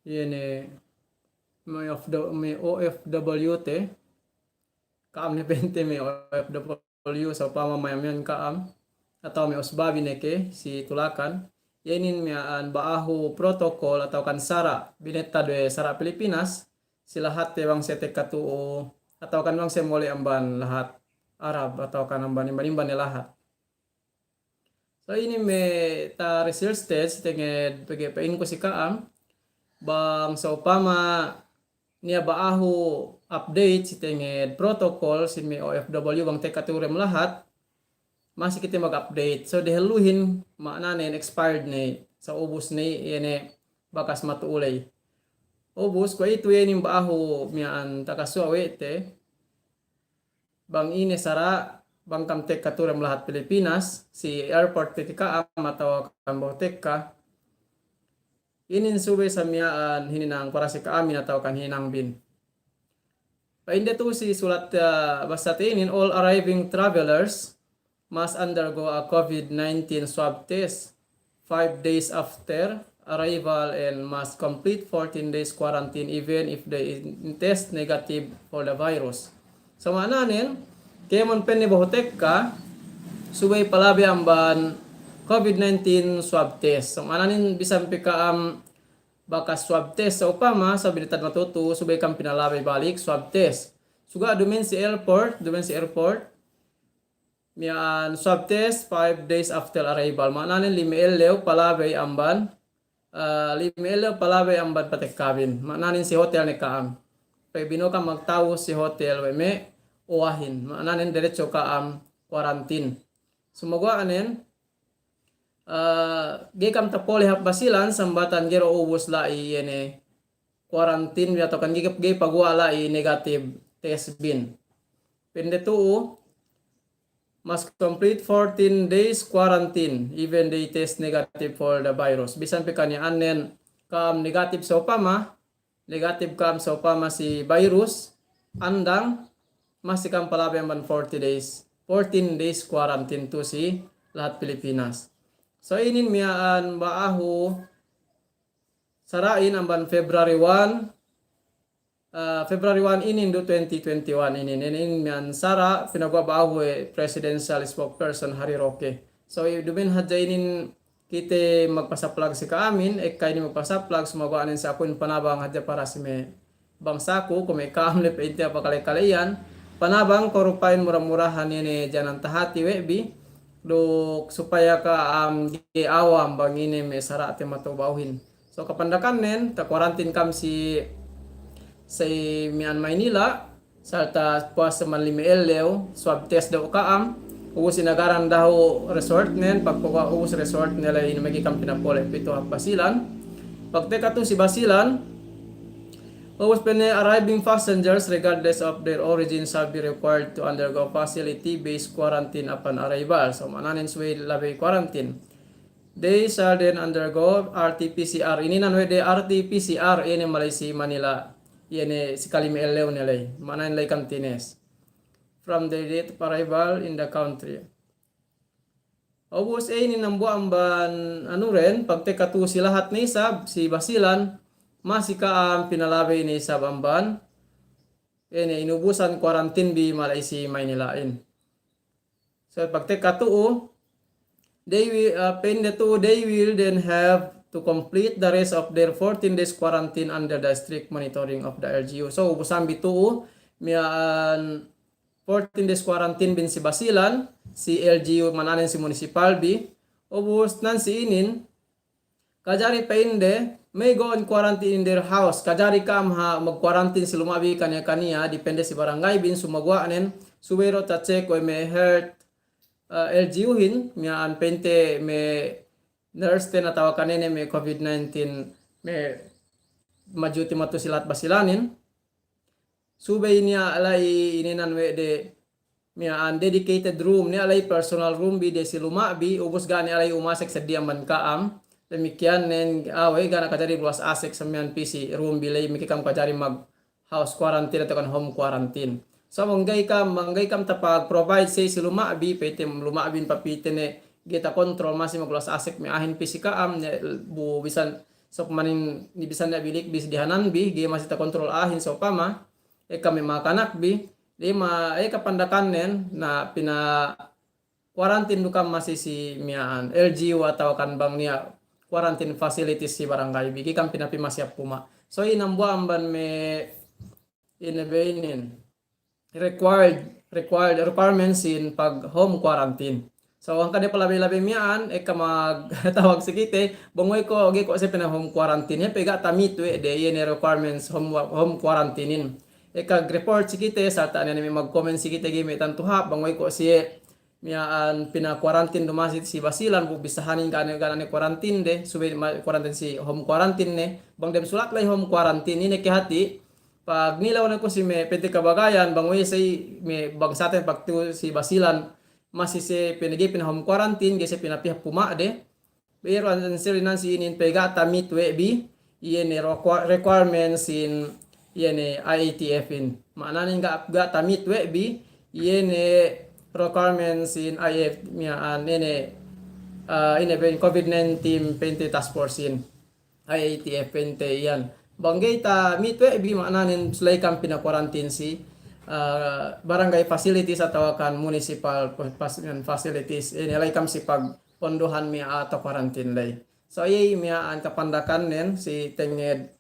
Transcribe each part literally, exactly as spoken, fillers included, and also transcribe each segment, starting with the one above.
iye ne me' O F W, me' O F W te, ka'am ne pa'inte me' O F W, sa'upama mayam iyan ka'am, atawa me' usbabi ne ke si tulakan, iye inin miya'an ba'ahu protokol atawakan sara', binetta duwe sara' Pilipinas, si lahatte bang siye tekka tu'u, atawakan bang siye mole' amban lahat Arab, atawakan amban imban-imban ne lahat. So inin me' ta research test, tenged pegge' pa'inku si ka'am, bang sa'upama niya' ba'ahu update si tenged protokol si me' O F W bang tekka tu'u dem lahat, masi kite mag-update. So dehelluhin ma'nanen expired ne, sa ubus ne, iye ne bakas matu'u ley. Ubus kuwe'itu iye inin ba'ahu miya'an takasuwa' we' te, bang ine sara', bang kam tekka tu'u dem lahat Pilipinas, si airport pegge' ka'am atawa kam behu tekka. Inin subey sa miya'an hininang para si ka'amin atawakan hininang bin. Pa'inde tu'u si sulat, eh, basate inin, all arriving travelers must undergo a COVID nineteen swab test five days after arrival and must complete fourteen days quarantine even if they test negative for the virus. So ma'ananen, kēmon pa'inne behu tekka, subey palabey amban COVID nineteen swab test. So ma'ananen bisan pe ka'am bakas swab test sa'upama, sa binetad matu'u tu'u, subey kam pinalabey balik swab test. Suga' duma'in si airport, duma'in si airport, miya'an swab test five days after arrival. Ma'ananen lime ellew palabey amban, eh, lime ellew palabey amban patekkabin. Ma'ananen si hotel ne ka'am. Pegge' bino'o kam magtawus si hotel we' me' owahin. Ma'ananen derecho ka'am quarantine. Sumaguwa'nen, eh, ga'i kam tapole' hap Basilan, sambatan ga'i du ubus la'i iye ne quarantine bi atawakan ga'i, ga'i paguwa' la'i negative test bin. Pa'inde tu'u, must complete fourteen days quarantine, even they test negative for the virus. Bisan pe kaniya'annen ka'am negative sa'upama, negative ka'am sa'upama si virus, andang masi ka'am palabey amban forty days, fourteen days quarantine tu'u si lahat Pilipinas. So inin miya'an ba'ahu sara'in amban February one, eh, February one inin du twenty twenty-one inin, inin miya'an sara' pinaguwa' ba'ahu we' presidential spokesperson Harry Roque. So duma'in hadja inin kite magpasaplag si ka'amin, ekka inin magpasaplag, sumaguwa'nen si akuhin panabang hadja para si me' bangsaku, kuwe' me' ka'am le pa'inte apa kale-kale iyan, panabang ko' du pa'in mura-murahan iye ne janan tahati we' bi, duk supaya ka'am ga'i awam bang ine me' sara'te matu'u ba'uhin. So kapandakannen, ta-quarantine kam si, si miya'an Maynila, salta' puwas man lime ellew, swab test du ka'am, ubus inagaran dahu' resortnen, pagpaguwa' ubus resort ne la'i inin magi kam pinapole' pitu hap Basilan. Pagtekka tu'u si Basilan, ubus pa'inne arriving passengers regardless of their origin shall be required to undergo facility-based quarantine upon arrival. So ma'ananen subey labey quarantine. They shall then undergo R T P C R. Ininan we' de R T P C R, iye ne mala'i si Manila, iye ne si kalime ellew ne la'i. Ma'ananen la'i kam tinest. From the date of arrival in the country. Ubus, eh, inin dambuwa' amban anuren, pagtekka tu'u si lahat ne isab, si Basilan, masi ka'am pinalabey ne isab amban, eh, ne inubusan quarantine bi mala'i si Maynila'in. So, pagtekka tu'u, they will, uh, pa'inde tu'u, they will then have to complete the rest of their fourteen days quarantine under the strict monitoring of the L G U. So, ubusan bi tu'u, miya'an fourteen days quarantine bin si Basilan, si L G U ma'ananen si municipal bi, ubus nan si inin, kajari pa'inde, may go on quarantine in their house. Kajari ka'am ha mag-quarantine si luma' bi kaniya-kaniya, depende si barangay bin, sumaguwa'nen, subey du ta-check we' me' health, uh, L G U hin, miya'an pa'inte me' nurse ten atawa kanene me' COVID nineteen, me' majuti matu'u si lahat Basilanin. Subey niya' la'i ininan we' de miya'an dedicated room, niya' la'i personal room bi de si luma' bi, ubus ga' niya' la'i umasek seddili amban ka'am. Damikkiyan nen awe' ga' niya' kajari luwas asek sa miya'an pī si room bi la'i, meke kam kajari mag-house quarantine atawa kan home quarantine. So bang ga'i kam, bang ga'i kam tapag-provide siye si luma' bi, pa'inte luma' bin papīte ne ga'i takontrol, masi magluwas asek me' a'ahin pī si ka'am, ne bu bisan So pamanin ni bisan ne bilik bis dihanan bi, ga'i masi takontrol a'ahin, so pama, ekka me' makanak bi, lima, ekka pandakannen, na pina quarantine du kam masi si miya'an, L G U atawa kan bang niya' quarantine facilities si barangay bi, ga'i kam pinapī masi hap puma. So inambuwa amban me' ine be inin, required, required, requirements in pag home quarantine. So hangkan ne palabey-labey miya'an, ekka magtawag si kite, bang we' ko', ga'i ko' siye pina home quarantine, he pe ga' ta-meet we' de, iye ne requirements home wa-, home quarantine in. Ekka report si kite, sarta' ne me' mag-comment si kite ga'i me' tantu hap, bang we' ko' siye miya'an pina-quarantine du masi si Basilan, bu bisahanin ga' ne, ga' ne quarantine de, subey ma-, quarantine si home quarantine ne, bang dem sulat ley home quarantine, ine ke hati', pagnilew ne ku si me' pente kabagayan, bang we' siye me' bangsaten pagtu si Basilan, masi siye pina ga'i pina home quarantine, ga'i siye pinapī hap puma de, Pero an, an siri nan si inin pe ga' ta-meet we' bi, iye ne requa-, requirements in, iye ne I A T F in. Ma'ananen ga', ga' ta-meet we' bi, iye ne requirements in I A F, miya'an, ine, ah, ine pa'in covid nineteen pente task force in. I A T F pente iyan. Bang ga'i ta-meet we' bi ma'ananen suley kam pina-quarantine si, ah, barangay facilities atawa kan municipal pas-, facilities. Ine ley kam si pag pondohan miya' atawa quarantine ley. So, iye miya'an kapandakannen si tenged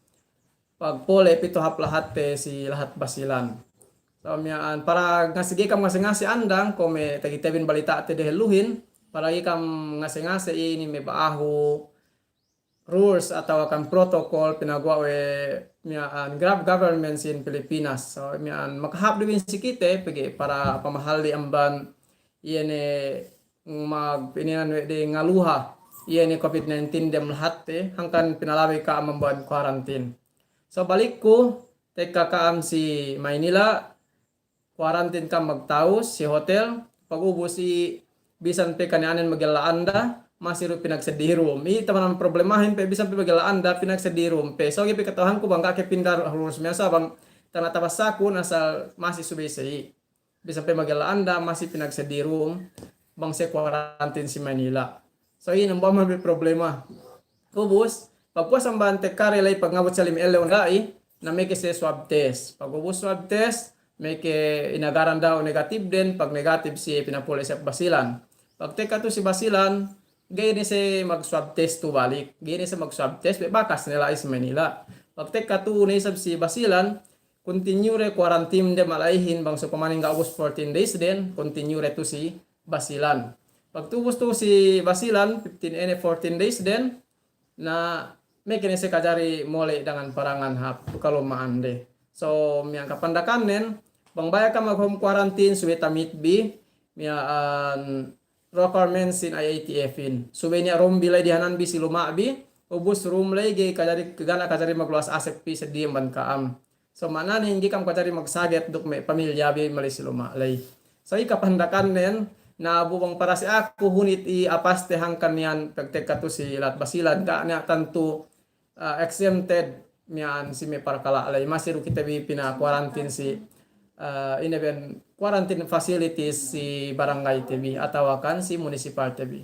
pagpole' pitu hap lahatte si lahat Basilan. So, miya'an para ngase, ga'i kam ngase-ngase andang, kuwe' me' takitebin balita'te dehelluhin, para ga'i kam ngase-ngase inin me' ba'ahu rules atawa kan protocol pinaguwa' we' miya'an Grab government sin Pilipinas. So, miya'an makahāp du bin si kite, pegge' para pamahalli' amban iye ne mag-, ininan we' de ngaluha, iye ne covid nineteen dem lahatte, hangkan pinalabey ka'am amban quarantine. So, balikku, tekka ka'am si Maynila, quarantine ka'am magtawus si hotel, pagubus i bisan pe kaniyanen magella anda, masi du pinagseddi room. I taman problemahin pe bisan pe magella anda, pinagseddi room pe. So, ga'i pe kata'uhanku bang ga' ke pinda rules miya'an, so bang tana' tabassakun asal masi subey siye. Bisan pe magella anda, masi pinagseddi room, bang siye quarantine si Maynila. So, iye ne amban me' problema. Ubus, pagpuwas amban tekka de ley pagngabut siye lime ellew ga'i, na meke siye swab test. Pagubus swab test, meke inagaran dahu' negative den, pag negative siye pinapole' siye hap Basilan. Pagtekka tu si Basilan, ga'i ne siye mag-swab test tu balik. Ga'i ne siye mag-swab test, be' bakas ne la'i si Maynila. Pagtekka tu ne isab si Basilan, continue de quarantine de mala'ihin bang sa'upamanen ga' ubus fourteen days den, continue de tu si Basilan. Pagtubus tu si Basilan, fifteen ine fourteen days den, na meke ne siye kajari mole' dangan-parangan hap tu kaluma'an de. So, miya'an kapandakannen, bang baya' ka'am mag-home quarantine, subey ta-meet bi, miya'an requirements sin I A T F in. Subey niya' room bi ley dihanan bi si luma' bi, ubus room ley ga'i kajari, ga' ne kajari magluwas asep bi seddili amban ka'am. So, ma'ananen ga'i ka'am kajari magsaget duk me' pamilya bi mala'i si luma' ley. So, i kapandakannen, na bu bang para si aku hunit i apaste hangkan iyan pagtekka tu si lahat Basilan, ga' niya' tantu ah, exempted miya'an si me' parkala' ley. Masi du kite bi pina-quarantine si, ah, ine ben quarantine facilities si barangay te bi atawa kan si municipal te bi.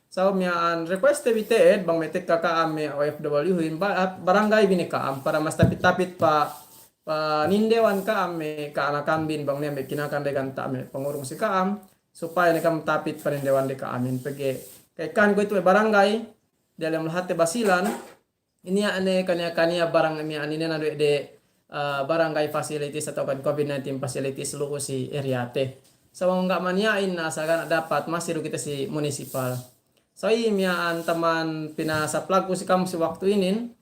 So miya'an request te bi te'ed bang me' tekka ka'am me' O F W hin ba-, barangay bi ne ka'am para mas tapit-tapit pa, panindewan ka'am me' ka'anakan bin bang niya' me' kinakan de ganta' me' pangurung si ka'am supaya ne ka'am tapit panindewan de ka'amin pegge' ka'ekkahan kuwe'itu me' barangay diyalem lahatte Basilan Iniya' ne kaniya-kaniya barang miya'an ine na duwe' de, ah, barangay facilities atawa kan covid nineteen facilities lu'u si area te. Sabab ga' maniya'in na asal ga' ne dapat masi du kite si municipal. So i miya'an taman pinasaplagku si ka'am si waktu inin,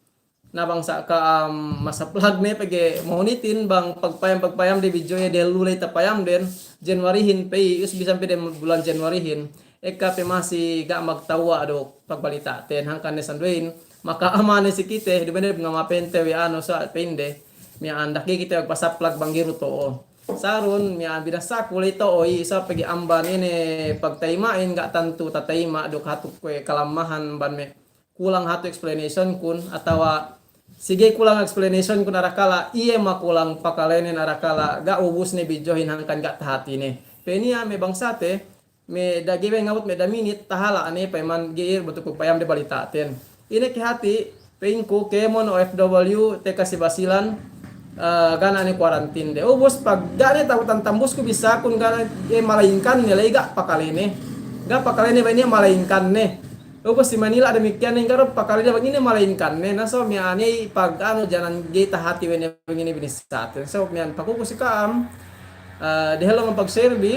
na bang sa' ka'am masaplagne pegge' mahunitin bang pagpayam-pagpayam de video e dehellu ley tapayam den, January hin pe i, us bisan pe de bulan January hin, ekka pe masi ga' magtawwa' duk pagbalita' ten hangkan ne sinduwehin, maka'amane si kite, duma'in de ngama pente we' anu sa' pende, miya'an duk ga'i kite magpasaplag bang ga'i du to'o. Sarun, miya'an binassaku ley to'o i, sa' pegge' amban ine pagtayima'in ga' tantu tatayima' duk hatu kuwe' kalamahan amban me' kulang hatu explanation kun, atawa sige kulang explanation kun arakala', iye makulang pakalenen arakala', ga' ubus ne videohin hangkan ga' tahatine. Pe niya' me' bangsate, me' da ga'i ngabut me' da minit, tahala' ne payaman ga'i du tu'u payam de balita' ten. Ine ke hati', Pa'inku kēmon O F W tekka si Basilan, eh, ga' ne kuwarantin de. Ubus pag ga' ne tau tan tambusku bissākun ga' ne, eh, malayingkan ne la'i ga' pakale ne. Ga' pakale ne bang ine malayingkan ne. Ubus si Manila damikkiyan ne ga' du pakale ne bang ine malayingkan ne. Na so miya'an iye pag anu janan ga'i tahati we' ne bang ine binissāten. So miya'an pakuku si ka'am, eh, dehellu' mapag-share bi,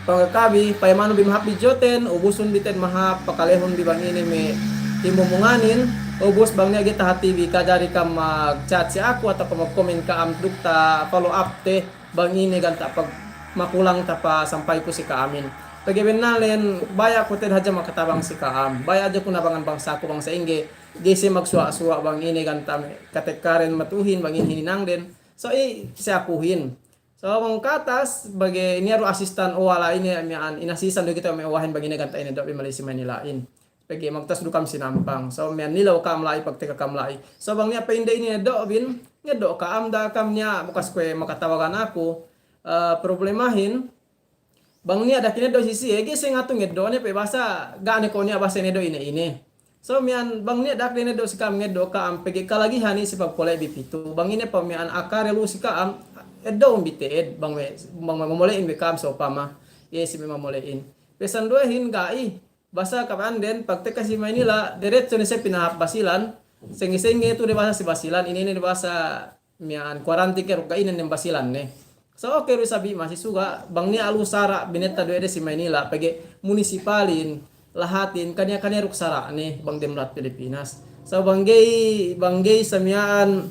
pangakabi, payamanu bi mahāp bi joten, ubusun bi ten mahāp, pakalehun bi bang ine me' timumunganin, ubus bang niya' ga'i tahati bi kajari kam mag-chat si aku atawa kam mag-comment ka'am duk ta-follow up te, bang ine ganta' pag makulang tapasampayku si ka'amin. Pegge' bennalnen, baya' ku te'ed hadja makatabang si ka'am, baya' hadja ku nabangan bangsaku bang sa'ingge, ga'i siye magsuwa'-suwa' bang ine ganta' me' katekkaren matu'uhin, bang ine hininangden, so i si akuhin. So, bang katas, pegge' niya' du asistan owa la'i ne miya'an, inasisan du kite me' owahin bang ine ganta' ineddo' bi mala'i si Manila'in. Pegge' magtas du kam sinampang. So, miya'an nilew ka'am la'i, pagtekka ka'am la'i. So, bang niya' pa'inde ineddo' bin, ngeddo' ka'am da'a kam niya' bukas kuwe' makatawagan aku. Eh, problemahin, bang niya' da'a kineddo' si siye, ga'i siye ngatu ngeddo' ne pe bahasa, ga' ne ko' niya' bahasa ineddo' ine-ine. So miya'an bang niya' da'a kineddo' si ka'am ngeddo' ka'am pegge' kalagihan i si pagpole' bi pitu. Bang ine pamiya'an akare lu si ka'am, eddo'un bi te'ed, bang me', bang me' mamole'in bi ka'am sopama. Iye si me' mamole'in. Pesan duwehin ga'i, bahasa ka'am anden, pagtekka si Manila, diretso ne siye pinahāp Basilan, sa'ingge-sa'ingge tu de bahasa si Basilan, ine-ine de bahasa miya'an kuwarantin ke duk ga' ine nem Basilan ne. So, oke du isab i masi suga', bang niya' alu sara' binetta du ede si Manila, pegge' munisipalin, lahatin, kaniya-kaniya duk sara'ne, bang dem lahat Pilipinas. So, bang ga'i, bang ga'i sa miya'an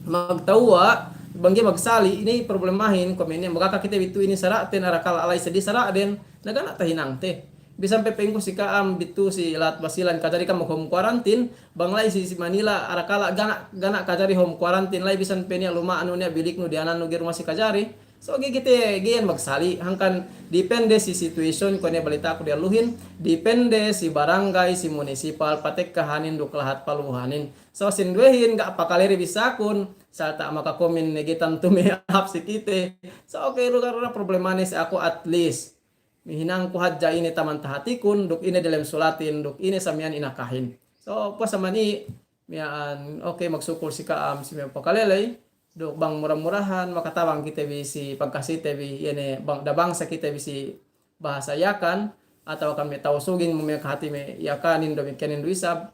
magtewwa', bang ga'i magsali', ine problemahin, kuwe' me' ine, magaka kite bi tu inin sara'ten, arakala' la'i seddili sara'den, na ga' ne tahinangte. Bisan pe pa'inku si ka'am bi tu si lahat Basilan kajari kam mag-home quarantine, bang la'i si, si Manila, arakala' ga' ne, ga' ne kajari home quarantine, la'i bisan pe niya' luma'nu, niya' biliknu, diyanannu, ga'i du masi kajari. So, ga'i kite, ga'i iyan magsali', hangkan depende si situation, kuwe' ne balita'ku dehelluhin, depende si barangay, si munisipal, patekkahanin duk lahat paluhanin. So, sinduwehin, ga' pakale du bissākun, salta' makakomen ne ga'i tantu me' hāp si kite. So, oke, du ga' du problemane si aku at least. Mihinangku hadja ine taman tahatikun, duk ine delem sulatin, duk ine sa miya'an inakahin. So, puwas sa miya'an i, miya'an, oke, magsukul si ka'am si me' pakale ley, duk bang mura-murahan, makatabang kite bi si pagkasite bi, iye ne, bang, da bangsa kite bi si bahasa Yakan, atawa kan me' Tausugin, me' kahati me' Yakanin, damikkiyanin du isab,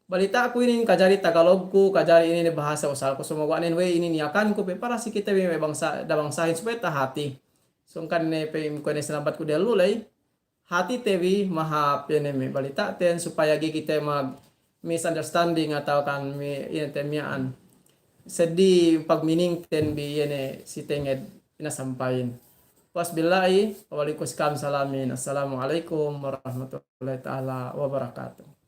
Balita'ku inin kajari Tagalogku, kajari inin bahasa usalku, sumaguwa' nen we' inin Yakanku pe para si kite bi me' bangsa, da bangsahin supaya tahati. Sungkan ne pe kuwe' ne sinambatku dehellu ley, hatite bi mahāp iye ne me' balita'ten supaya ga'i kite mag-misunderstanding atawa kan me' iye te miya'an seddili pagminingten bi iye ne si tenged inasampayin. Wasbillahi, wa alaikum salam salamin. Assalamu alaikum warahmatullahi ta'ala wabarakatuh.